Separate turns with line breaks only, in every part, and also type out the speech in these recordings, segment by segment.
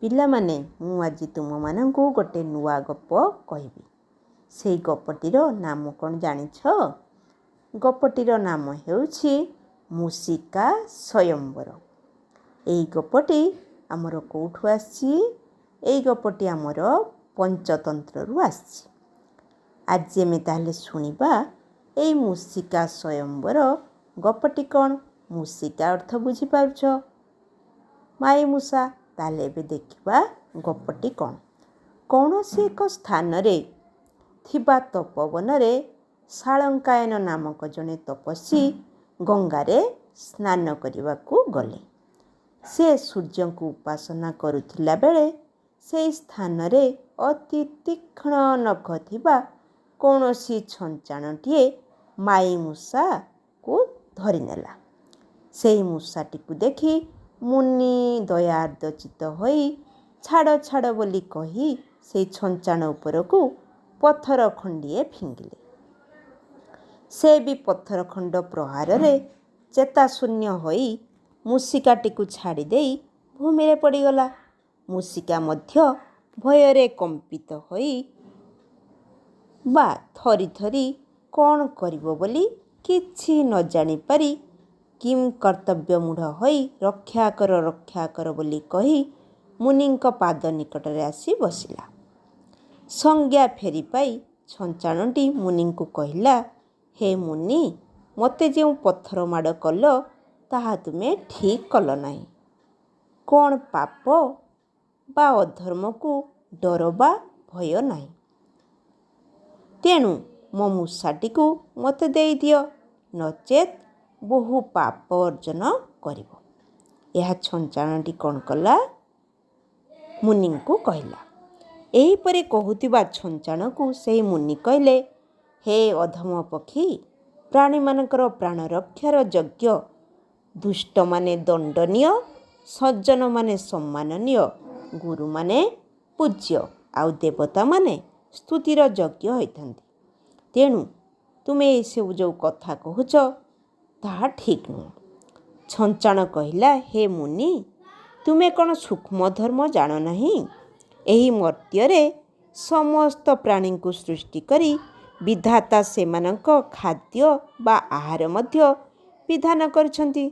ପିଲାମାନେ, ମୁଁ ଆଜି ତୁମମାନଙ୍କୁ ଗୋଟେ ନୂଆ ଗପ କହିବି। ସେଇ ଗପଟିର ନାମ କ'ଣ ଜାଣିଛ? ଗପଟିର ନାମ ହେଉଛି ମୂଷିକା ସ୍ୱୟଂବର। ଏଇ ଗପଟି ଆମର କେଉଁଠୁ ଆସିଛି? ଏଇ ଗପଟି ଆମର ପଞ୍ଚତନ୍ତ୍ରରୁ ଆସିଛି। ଆଜି ଆମେ ତାହେଲେ ଶୁଣିବା ଏଇ ମୂଷିକା ସ୍ୱୟଂବର ଗପଟି କ'ଣ। ମୂଷିକା ଅର୍ଥ ବୁଝିପାରୁଛ? ମାଇ ମୂଷା। ତାହେଲେ ଏବେ ଦେଖିବା ଗପଟି କ'ଣ। କୌଣସି ଏକ ସ୍ଥାନରେ ଥିବା ତପୋବନରେ ଶାଳଙ୍କାୟନ ନାମକ ଜଣେ ତପସ୍ୱୀ ଗଙ୍ଗାରେ ସ୍ନାନ କରିବାକୁ ଗଲେ। ସେ ସୂର୍ଯ୍ୟଙ୍କୁ ଉପାସନା କରୁଥିଲା ବେଳେ ସେହି ସ୍ଥାନରେ ଅତି ତୀକ୍ଷ୍ଣ ନଖ ଥିବା କୌଣସି ଛଞ୍ଚାଣଟିଏ ମାଇ ମୂଷାକୁ ଧରିନେଲା। ସେହି ମୂଷାଟିକୁ ଦେଖି ମୁନି ଦୟାର୍ଦ୍ରଚିତ୍ତ ହୋଇ ଛାଡ଼ ଛାଡ଼ ବୋଲି କହି ସେଇ ଛଞ୍ଚାଣ ଉପରକୁ ପଥର ଖଣ୍ଡିଏ ଫିଙ୍ଗିଲେ। ସେ ବି ପଥର ଖଣ୍ଡ ପ୍ରହାରରେ ଚେତାଶୂନ୍ୟ ହୋଇ ମୂଷିକାଟିକୁ ଛାଡ଼ି ଦେଇ ଭୂମିରେ ପଡ଼ିଗଲା। ମୂଷିକା ମଧ୍ୟ ଭୟରେ କମ୍ପିତ ହୋଇ ବା ଥରି ଥରି କ'ଣ କରିବ ବୋଲି କିଛି ନ ଜାଣିପାରି କିଂ କର୍ତ୍ତବ୍ୟ ମୂଢ଼ ହୋଇ ରକ୍ଷା କର, ରକ୍ଷା କର ବୋଲି କହି ମୁନିଙ୍କ ପାଦ ନିକଟରେ ଆସି ବସିଲା। ସଂଜ୍ଞା ଫେରି ପାଇ ଛଞ୍ଚାଣଟି ମୁନିଙ୍କୁ କହିଲା, ହେ ମୁନି, ମୋତେ ଯେଉଁ ପଥର ମାଡ଼ କଲ ତାହା ତୁମେ ଠିକ୍ କଲ ନାହିଁ। କ'ଣ ପାପ ବା ଅଧର୍ମକୁ ଡର ବା ଭୟ ନାହିଁ। ତେଣୁ ମୋ ମୂଷାଟିକୁ ମୋତେ ଦେଇଦିଅ, ନଚେତ୍ ବହୁ ପାପ ଅର୍ଜନ କରିବ। ଏହା ଛଞ୍ଚାଣଟି କ'ଣ କଲା? ମୁନିଙ୍କୁ କହିଲା। ଏହିପରି କହୁଥିବା ଛଞ୍ଚାଣକୁ ସେହି ମୁନି କହିଲେ, ହେ ଅଧମ ପକ୍ଷୀ, ପ୍ରାଣୀମାନଙ୍କର ପ୍ରାଣ ରକ୍ଷାର ଯଜ୍ଞ, ଦୁଷ୍ଟମାନେ ଦଣ୍ଡନୀୟ, ସଜ୍ଜନମାନେ ସମ୍ମାନନୀୟ, ଗୁରୁମାନେ ପୂଜ୍ୟ ଆଉ ଦେବତାମାନେ ସ୍ତୁତିର ଯୋଗ୍ୟ ହୋଇଥାନ୍ତି। ତେଣୁ ତୁମେ ଏସବୁ ଯେଉଁ କଥା କହୁଛ ତାହା ଠିକ୍ ନୁହଁ। ଛଞ୍ଚାଣ କହିଲା, ହେ ମୁନି, ତୁମେ କ'ଣ ସୂକ୍ଷ୍ମ ଧର୍ମ ଜାଣ ନାହିଁ? ଏହି ମର୍ତ୍ତ୍ୟରେ ସମସ୍ତ ପ୍ରାଣୀଙ୍କୁ ସୃଷ୍ଟି କରି ବିଧାତା ସେମାନଙ୍କ ଖାଦ୍ୟ ବା ଆହାର ମଧ୍ୟ ବିଧାନ କରିଛନ୍ତି।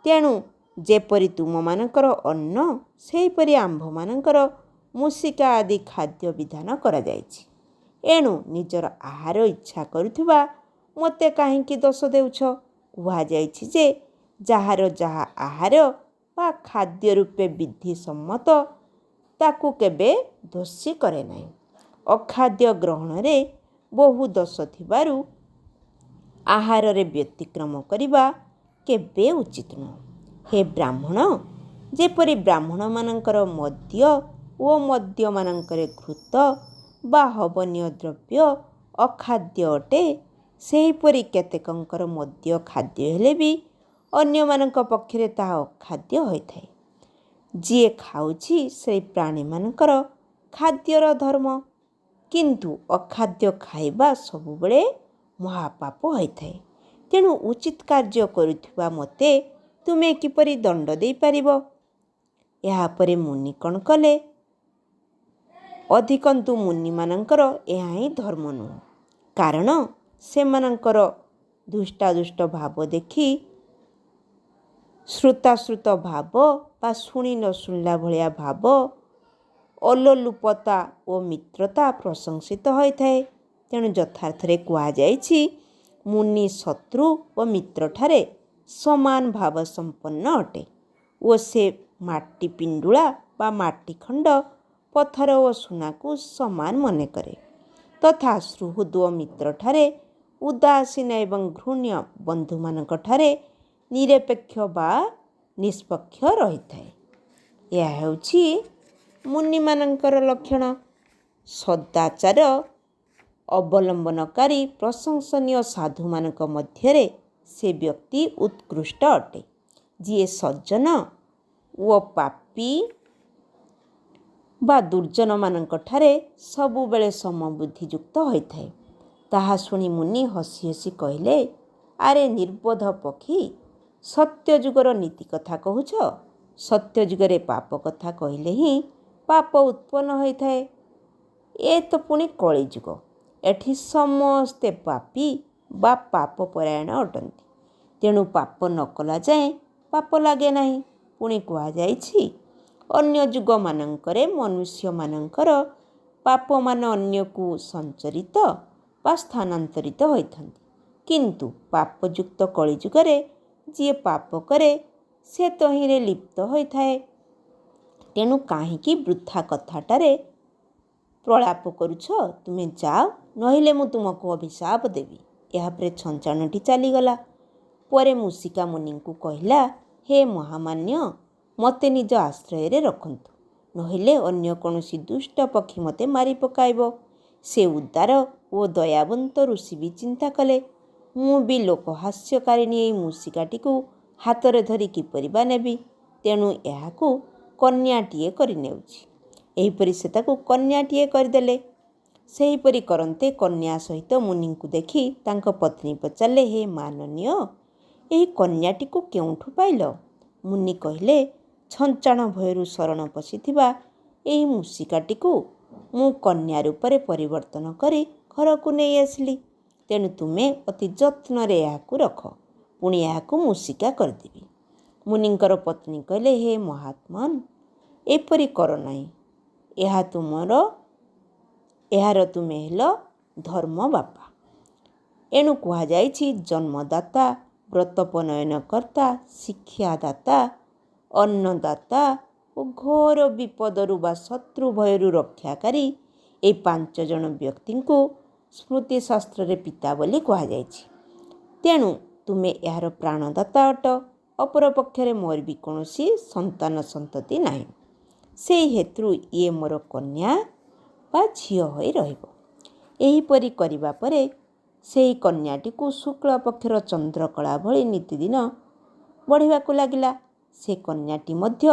ତେଣୁ ଯେପରି ତୁମମାନଙ୍କର ଅନ୍ନ, ସେହିପରି ଆମ୍ଭମାନଙ୍କର ମୂଷିକା ଆଦି ଖାଦ୍ୟ ବିଧାନ କରାଯାଇଛି। ଏଣୁ ନିଜର ଆହାର ଇଚ୍ଛା କରୁଥିବା ମୋତେ କାହିଁକି ଦୋଷ ଦେଉଛ? କୁହାଯାଇଛି ଯେ ଯାହାର ଯାହା ଆହାର ବା ଖାଦ୍ୟ ରୂପେ ବିଧି ସମ୍ମତ, ତାକୁ କେବେ ଦୋଷୀ କରେ ନାହିଁ। ଅଖାଦ୍ୟ ଗ୍ରହଣରେ ବହୁ ଦୋଷ ଥିବାରୁ ଆହାରରେ ବ୍ୟତିକ୍ରମ କରିବା କେବେ ଉଚିତ ନୁହଁ। ହେ ବ୍ରାହ୍ମଣ, ଯେପରି ବ୍ରାହ୍ମଣମାନଙ୍କର ମଦ୍ୟ ଓ ମଦ୍ୟମାନଙ୍କରେ ଘୃତ ବା ହବନୀୟ ଦ୍ରବ୍ୟ ଅଖାଦ୍ୟ ଅଟେ, ସେହିପରି କେତେକଙ୍କର ମଦ୍ୟ ଖାଦ୍ୟ ହେଲେ ବି ଅନ୍ୟମାନଙ୍କ ପକ୍ଷରେ ତାହା ଅଖାଦ୍ୟ ହୋଇଥାଏ। ଯିଏ ଖାଉଛି ସେଇ ପ୍ରାଣୀମାନଙ୍କର ଖାଦ୍ୟର ଧର୍ମ, କିନ୍ତୁ ଅଖାଦ୍ୟ ଖାଇବା ସବୁବେଳେ ମହାପାପ ହୋଇଥାଏ। ତେଣୁ ଉଚିତ କାର୍ଯ୍ୟ କରୁଥିବା ମୋତେ ତୁମେ କିପରି ଦଣ୍ଡ ଦେଇପାରିବ? ଏହାପରେ ମୁନି କ'ଣ କଲେ? ଅଧିକନ୍ତୁ ମୁନିମାନଙ୍କର ଏହା ହିଁ ଧର୍ମ ନୁହଁ, କାରଣ ସେମାନଙ୍କର ଦୁଷ୍ଟାଦୁଷ୍ଟ ଭାବ ଦେଖି ଶ୍ରୁତାଶ୍ରୁତ ଭାବ ବା ଶୁଣି ନ ଶୁଣିଲା ଭଳିଆ ଭାବ, ଅଲୋଲୁପତା ଓ ମିତ୍ରତା ପ୍ରଶଂସିତ ହୋଇଥାଏ। ତେଣୁ ଯଥାର୍ଥରେ କୁହାଯାଇଛି, ମୁନି ଶତ୍ରୁ ଓ ମିତ୍ରଠାରେ ସମାନ ଭାବ ସମ୍ପନ୍ନ ଅଟେ ଓ ସେ ମାଟି ପିଣ୍ଡୁଳା ବା ମାଟି ଖଣ୍ଡ, ପଥର ଓ ସୁନାକୁ ସମାନ ମନେ କରେ ତଥା ସୁହୃଦ ଓ ମିତ୍ରଠାରେ ଉଦାସୀନ ଏବଂ ଘୃଣ୍ୟ ବନ୍ଧୁମାନଙ୍କଠାରେ ନିରପେକ୍ଷ ବା ନିଷ୍ପକ୍ଷ ରହିଥାଏ। ଏହା ହେଉଛି ମୁନିମାନଙ୍କର ଲକ୍ଷଣ। ସଦାଚାର ଅବଲମ୍ବନକାରୀ ପ୍ରଶଂସନୀୟ ସାଧୁମାନଙ୍କ ମଧ୍ୟରେ ସେ ବ୍ୟକ୍ତି ଉତ୍କୃଷ୍ଟ ଅଟେ, ଯିଏ ସଜ୍ଜନ ଓ ପାପୀ ବା ଦୁର୍ଜନମାନଙ୍କଠାରେ ସବୁବେଳେ ସମବୁଦ୍ଧିଯୁକ୍ତ ହୋଇଥାଏ। ତାହା ଶୁଣି ମୁନି ହସି ହସି କହିଲେ, ଆରେ ନିର୍ବୋଧ ପକ୍ଷୀ, ସତ୍ୟଯୁଗର ନୀତି କଥା କହୁଛ? ସତ୍ୟଯୁଗରେ ପାପ କଥା କହିଲେ ହିଁ ପାପ ଉତ୍ପନ୍ନ ହୋଇଥାଏ। ଏ ତ ପୁଣି କଳିଯୁଗ, ଏଠି ସମସ୍ତେ ପାପୀ ବା ପାପ ପରାୟଣ ଅଟନ୍ତି। ତେଣୁ ପାପ ନ କଲା ଯାଏଁ ପାପ ଲାଗେ ନାହିଁ। ପୁଣି କୁହାଯାଇଛି, ଅନ୍ୟ ଯୁଗମାନଙ୍କରେ ମନୁଷ୍ୟମାନଙ୍କର ପାପମାନ ଅନ୍ୟକୁ ସଞ୍ଚରିତ ବା ସ୍ଥାନାନ୍ତରିତ ହୋଇଥାନ୍ତି, କିନ୍ତୁ ପାପଯୁକ୍ତ କଳିଯୁଗରେ ଯିଏ ପାପ କରେ ସେ ତହିଁରେ ଲିପ୍ତ ହୋଇଥାଏ। ତେଣୁ କାହିଁକି ବୃଥା କଥାଟାରେ ପ୍ରଳାପ କରୁଛ? ତୁମେ ଯାଅ, ନହେଲେ ମୁଁ ତୁମକୁ ଅଭିଶାପ ଦେବି। ଏହାପରେ ଛଞ୍ଚାଣଟି ଚାଲିଗଲା। ପରେ ମୂଷିକା ମୁନିଙ୍କୁ କହିଲା, ହେ ମହାମାନ୍ୟ, ମୋତେ ନିଜ ଆଶ୍ରୟରେ ରଖନ୍ତୁ, ନହେଲେ ଅନ୍ୟ କୌଣସି ଦୁଷ୍ଟ ପକ୍ଷୀ ମୋତେ ମାରି ପକାଇବ। ସେ ଉଦାର ଓ ଦୟାବନ୍ତ ଋଷି ବି ଚିନ୍ତା କଲେ, ମୁଁ ବି ଲୋକହାସ୍ୟକାରିଣୀ ଏଇ ମୂଷିକାଟିକୁ ହାତରେ ଧରି କିପରି ବା ନେବି? ତେଣୁ ଏହାକୁ କନ୍ୟାଟିଏ କରିନେଉଛି। ଏହିପରି ସେ ତାକୁ କନ୍ୟାଟିଏ କରିଦେଲେ। ସେହିପରି କରନ୍ତେ କନ୍ୟା ସହିତ ମୁନିଙ୍କୁ ଦେଖି ତାଙ୍କ ପତ୍ନୀ ପଚାରିଲେ, ହେ ମାନନୀୟ, ଏହି କନ୍ୟାଟିକୁ କେଉଁଠୁ ପାଇଲ? ମୁନି କହିଲେ, ଛଞ୍ଚାଣ ଭୟରୁ ଶରଣ ପଶିଥିବା ଏହି ମୂଷିକାଟିକୁ ମୁଁ କନ୍ୟା ରୂପରେ ପରିବର୍ତ୍ତନ କରି ଘରକୁ ନେଇ ଆସିଲି। ତେଣୁ ତୁମେ ଅତି ଯତ୍ନରେ ଏହାକୁ ରଖ, ପୁଣି ଏହାକୁ ମୂଷିକା କରିଦେବି। ମୁନିଙ୍କର ପତ୍ନୀ କହିଲେ, ହେ ମହାତ୍ମନ୍, ଏପରି କର ନାହିଁ। ଏହା ତୁମର ଏହାର ତୁମେ ହେଲ ଧର୍ମ ବାପା। ଏଣୁ କୁହାଯାଇଛି, ଜନ୍ମଦାତା, ବ୍ରତୋପନୟନକର୍ତ୍ତା, ଶିକ୍ଷାଦାତା, ଅନ୍ନଦାତା ଓ ଘୋର ବିପଦରୁ ବା ଶତ୍ରୁ ଭୟରୁ ରକ୍ଷାକାରୀ ଏହି 5 ଜଣ ବ୍ୟକ୍ତିଙ୍କୁ ସ୍ମୃତିଶାସ୍ତ୍ରରେ ପିତା ବୋଲି କୁହାଯାଇଛି। ତେଣୁ ତୁମେ ଏହାର ପ୍ରାଣଦାତା ଅଟ। ଅପରପକ୍ଷରେ ମୋର ବି କୌଣସି ସନ୍ତାନ ସନ୍ତତି ନାହିଁ, ସେଇ ହେତୁରୁ ଇଏ ମୋର କନ୍ୟା ବା ଝିଅ ହୋଇ ରହିବ। ଏହିପରି କରିବା ପରେ ସେହି କନ୍ୟାଟିକୁ ଶୁକ୍ଳ ପକ୍ଷର ଚନ୍ଦ୍ରକଳା ଭଳି ନିତିଦିନ ବଢ଼ିବାକୁ ଲାଗିଲା। ସେ କନ୍ୟାଟି ମଧ୍ୟ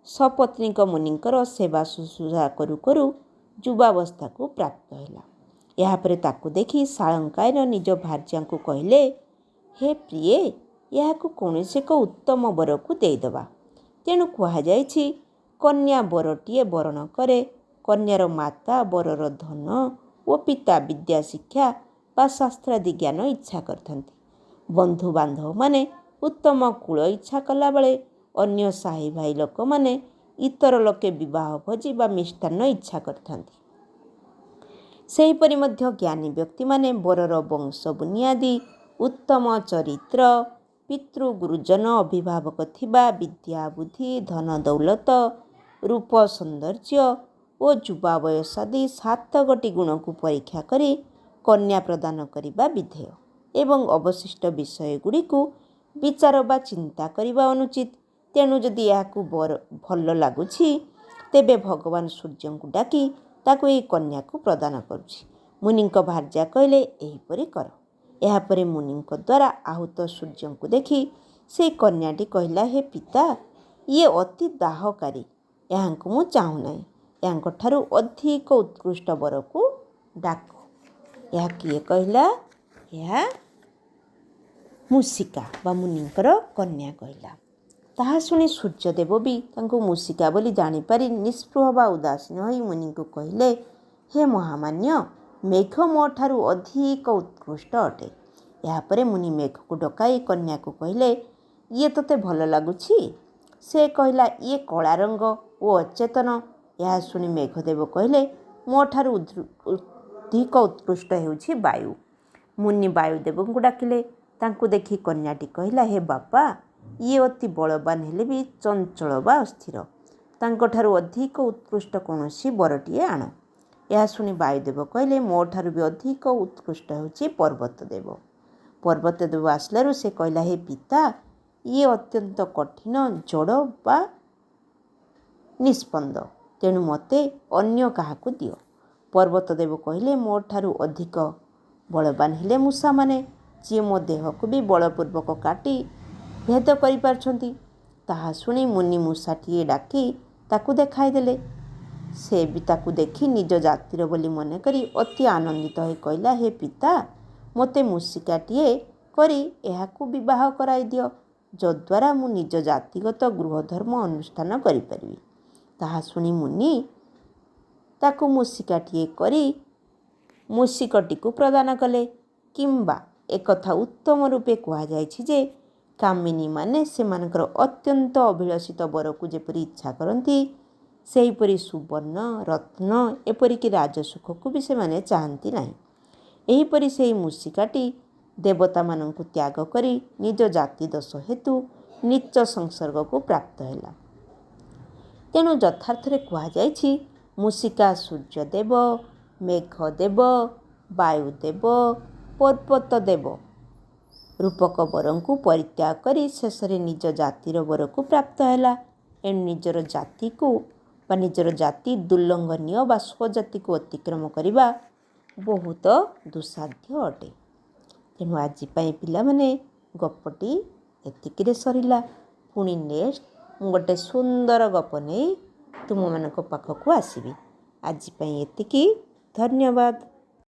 ସପତ୍ନୀକ ମୁନିଙ୍କର ସେବା ଶୁଶ୍ରୂଷା କରୁ କରୁ ଯୁବାବସ୍ଥାକୁ ପ୍ରାପ୍ତ ହେଲା। ଏହାପରେ ତାକୁ ଦେଖି ଶାଳଙ୍କାୟନ ନିଜ ଭାର୍ଯ୍ୟାଙ୍କୁ କହିଲେ, ହେ ପ୍ରିୟେ, ଏହାକୁ କୌଣସି ଏକ ଉତ୍ତମ ବରକୁ ଦେଇଦେବା। ତେଣୁ କୁହାଯାଇଛି, କନ୍ୟା ବରଟିଏ ବରଣ କରେ। କନ୍ୟାର ମାତା ବରର ଧନ ଓ ପିତା ବିଦ୍ୟା ଶିକ୍ଷା ବା ଶାସ୍ତ୍ରାଦି ଜ୍ଞାନ ଇଚ୍ଛା କରିଥାନ୍ତି। ବନ୍ଧୁବାନ୍ଧବମାନେ ଉତ୍ତମ କୁଳ ଇଚ୍ଛା କଲାବେଳେ ଅନ୍ୟ ସାହି ଭାଇ ଲୋକମାନେ ଇତର ଲୋକେ ବିବାହ ଭୋଜି ବା ମିଷ୍ଟାନ୍ନ ଇଚ୍ଛା କରିଥାନ୍ତି। ସେହିପରି ମଧ୍ୟ ଜ୍ଞାନୀ ବ୍ୟକ୍ତିମାନେ ବରର ବଂଶ ବୁନିଆଦି, ଉତ୍ତମ ଚରିତ୍ର, ପିତୃ ଗୁରୁଜନ ଅଭିଭାବକ ଥିବା, ବିଦ୍ୟା ବୁଦ୍ଧି, ଧନ ଦୌଲତ, ରୂପ ସୌନ୍ଦର୍ଯ୍ୟ ଓ ଯୁବା ବୟସ ଆଦି 7 ଗୋଟି ଗୁଣକୁ ପରୀକ୍ଷା କରି କନ୍ୟା ପ୍ରଦାନ କରିବା ବିଧେୟ ଏବଂ ଅବଶିଷ୍ଟ ବିଷୟଗୁଡ଼ିକୁ ବିଚାର ବା ଚିନ୍ତା କରିବା ଅନୁଚିତ। ତେଣୁ ଯଦି ଏହାକୁ ଭଲ ଲାଗୁଛି, ତେବେ ଭଗବାନ ସୂର୍ଯ୍ୟଙ୍କୁ ଡାକି ତାକୁ ଏହି କନ୍ୟାକୁ ପ୍ରଦାନ କରୁଛି। ମୁନିଙ୍କ ଭାର୍ଯ୍ୟା କହିଲେ, ଏହିପରି କର। ଏହାପରେ ମୁନିଙ୍କ ଦ୍ୱାରା ଆହୁତ ସୂର୍ଯ୍ୟଙ୍କୁ ଦେଖି ସେଇ କନ୍ୟାଟି କହିଲା, ହେ ପିତା, ଇଏ ଅତି ଦାହକାରୀ, ଏହାଙ୍କୁ ମୁଁ ଚାହୁଁନାହିଁ। ଏହାଙ୍କଠାରୁ ଅଧିକ ଉତ୍କୃଷ୍ଟ ବରକୁ ଡାକ। ଏହା କିଏ କହିଲା? ଏହା ମୂଷିକା ବା ମୁନିଙ୍କର କନ୍ୟା କହିଲା। ତାହା ଶୁଣି ସୂର୍ଯ୍ୟଦେବ ବି ତାଙ୍କୁ ମୂଷିକା ବୋଲି ଜାଣିପାରି ନିସ୍ପୃହ ବା ଉଦାସୀନ ହୋଇ ମୁନିଙ୍କୁ କହିଲେ, ହେ ମହାମାନ୍ୟ, ମେଘ ମୋ ଠାରୁ ଅଧିକ ଉତ୍କୃଷ୍ଟ ଅଟେ। ଏହାପରେ ମୁନି ମେଘକୁ ଡକାଇ କନ୍ୟାକୁ କହିଲେ, ଇଏ ତୋତେ ଭଲ ଲାଗୁଛି? ସେ କହିଲା, ଇଏ କଳା ରଙ୍ଗ ଓ ଅଚେତନ। ଏହା ଶୁଣି ମେଘଦେବ କହିଲେ, ମୋ ଠାରୁ ଅଧିକ ଉତ୍କୃଷ୍ଟ ହେଉଛି ବାୟୁ। ମୁନି ବାୟୁଦେବଙ୍କୁ ଡାକିଲେ। ତାଙ୍କୁ ଦେଖି କନ୍ୟାଟି କହିଲା, ହେ ବାପା, ଇଏ ଅତି ବଳବାନ ହେଲେ ବି ଚଞ୍ଚଳ ବା ଅସ୍ଥିର। ତାଙ୍କଠାରୁ ଅଧିକ ଉତ୍କୃଷ୍ଟ କୌଣସି ବରଟିଏ ଆଣ। ଏହା ଶୁଣି ବାୟୁଦେବ କହିଲେ, ମୋ ଠାରୁ ବି ଅଧିକ ଉତ୍କୃଷ୍ଟ ହେଉଛି ପର୍ବତଦେବ। ପର୍ବତଦେବ ଆସିଲାରୁ ସେ କହିଲା, ହେ ପିତା, ଇଏ ଅତ୍ୟନ୍ତ କଠିନ, ଜଡ଼ ବା ନିଷ୍ପନ୍ଦ, ତେଣୁ ମୋତେ ଅନ୍ୟ କାହାକୁ ଦିଅ। ପର୍ବତଦେବ କହିଲେ, ମୋ ଠାରୁ ଅଧିକ ବଳବାନ ହେଲେ ମୂଷାମାନେ, ଯିଏ ମୋ ଦେହକୁ ବି ବଳପୂର୍ବକ କାଟି ଭେଦ କରିପାରୁଛନ୍ତି। ତାହା ଶୁଣି ମୁନି ମୂଷାଟିଏ ଡାକି ତାକୁ ଦେଖାଇଦେଲେ। ସେ ବି ତାକୁ ଦେଖି ନିଜ ଜାତିର ବୋଲି ମନେକରି ଅତି ଆନନ୍ଦିତ ହୋଇ କହିଲା, ହେ ପିତା, ମୋତେ ମୂଷିକାଟିଏ କରି ଏହାକୁ ବିବାହ କରାଇଦିଅ, ଯଦ୍ୱାରା ମୁଁ ନିଜ ଜାତିଗତ ଗୃହଧର୍ମ ଅନୁଷ୍ଠାନ କରିପାରିବି। ତାହା ଶୁଣି ମୁନି ତାକୁ ମୂଷିକାଟିଏ କରି ମୂଷିକଟିକୁ ପ୍ରଦାନ କଲେ। କିମ୍ବା ଏକଥା ଉତ୍ତମ ରୂପେ କୁହାଯାଇଛି ଯେ କାମିନୀମାନେ ସେମାନଙ୍କର ଅତ୍ୟନ୍ତ ଅଭିଳଷିତ ବରକୁ ଯେପରି ଇଚ୍ଛା କରନ୍ତି, ସେହିପରି ସୁବର୍ଣ୍ଣ, ରତ୍ନ, ଏପରିକି ରାଜସୁଖକୁ ବି ସେମାନେ ଚାହାନ୍ତି ନାହିଁ। ଏହିପରି ସେହି ମୂଷିକାଟି ଦେବତାମାନଙ୍କୁ ତ୍ୟାଗ କରି ନିଜ ଜାତି ଦୋଷ ହେତୁ ନୀଚ ସଂସର୍ଗକୁ ପ୍ରାପ୍ତ ହେଲା। ତେଣୁ ଯଥାର୍ଥରେ କୁହାଯାଇଛି, ମୂଷିକା ସୂର୍ଯ୍ୟଦେବ, ମେଘଦେବ, ବାୟୁଦେବ, ପର୍ବତ ଦେବ ରୂପକ ବରଙ୍କୁ ପରିତ୍ୟାଗ କରି ଶେଷରେ ନିଜ ଜାତିର ବରକୁ ପ୍ରାପ୍ତ ହେଲା। ଏଣୁ ନିଜର ଜାତିକୁ ବା ନିଜର ଜାତି ଦୁର୍ଲଙ୍ଘନୀୟ ବା ସ୍ୱଜାତିକୁ ଅତିକ୍ରମ କରିବା ବହୁତ ଦୁଃସାଧ୍ୟ ଅଟେ। ତେଣୁ ଆଜି ପାଇଁ ପିଲାମାନେ, ଗପଟି ଏତିକିରେ ସରିଲା। ପୁଣି ନେକ୍ସଟ ମୁଁ ଗୋଟେ ସୁନ୍ଦର ଗପ ନେଇ ତୁମମାନଙ୍କ ପାଖକୁ ଆସିବି। ଆଜି ପାଇଁ ଏତିକି, ଧନ୍ୟବାଦ।